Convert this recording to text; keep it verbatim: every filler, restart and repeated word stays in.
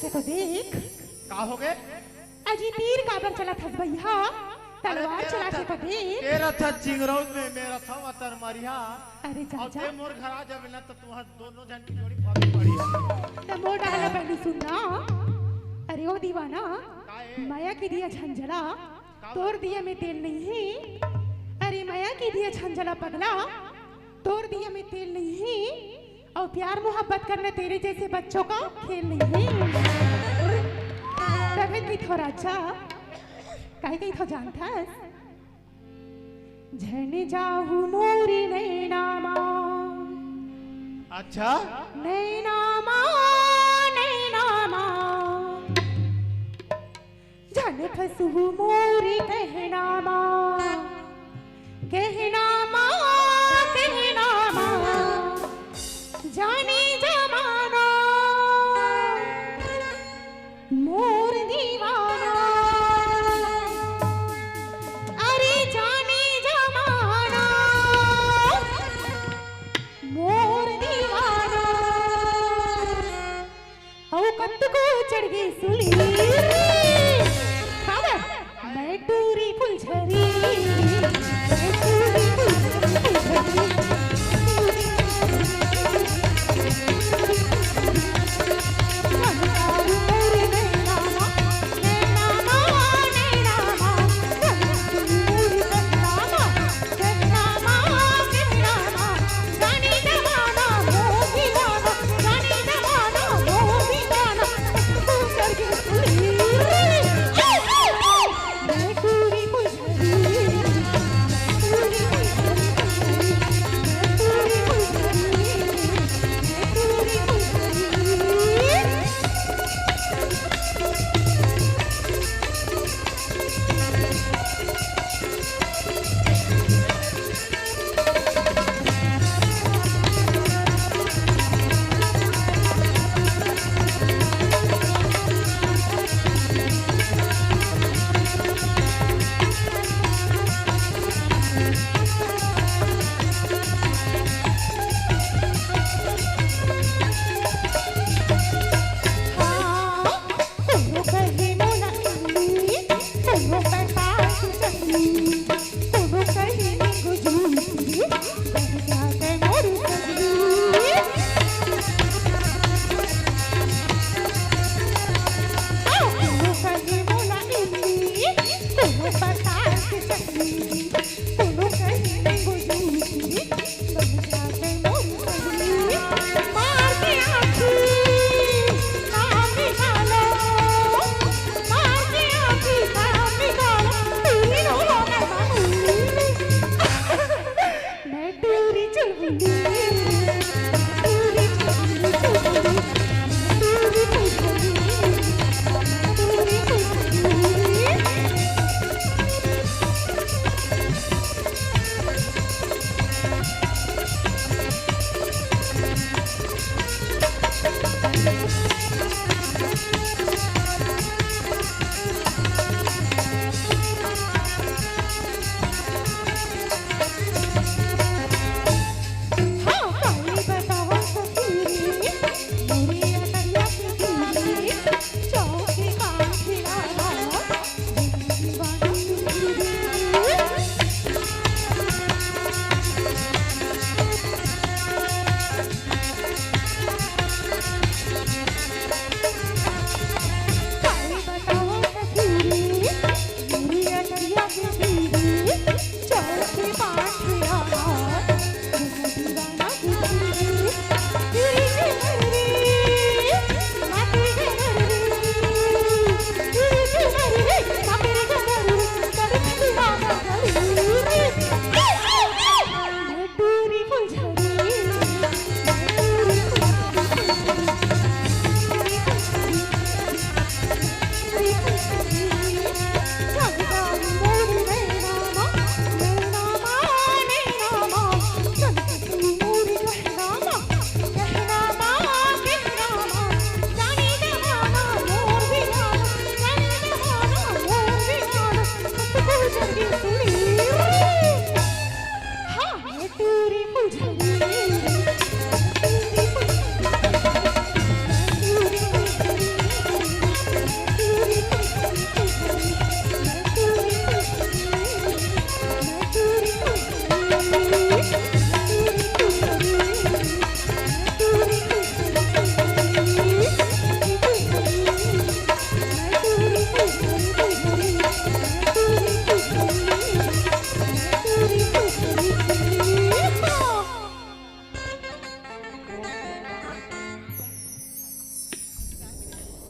के तो देख। का हो गे? अजी तीर काबर चलाथस भइया? तलवार चला के तो देख। तेरा था चिंगरौद में, मेरा था वतन मरिया। अरे चाचा। ते मोर घर आ जाबे ना, तो तुहार दोनों झन की जोड़ी बहुत बड़ी है। त मोर डहर ला पहिली सुन ना। अरे ओ दीवाना, काहे? मया के दिया झन जला, का तोर दिया में तेल नहीं है। अरे मया के दिया झन जला पगला, तोर दिया में तेल नहीं है। अउ प्यार मोहब्बत करना तेरे जैसे बच्चों का खेल नहीं है। तभे कहिथों राजा, काहे कहिथों जानथस? झन जाहू मोरी नैना मा। अच्छा? नैना मा, नैना मा। झन फसहू मोरी कहना मा, कहना मा, कहना मा। जाने जमाना मोर दीवाना, अरे जाने जमाना मोर दीवाना। अउ कतको चढ़ गे सुली। काबर? मैं टूरी फुलझरी, मैं टूरी फुलझरी, फुलझरी।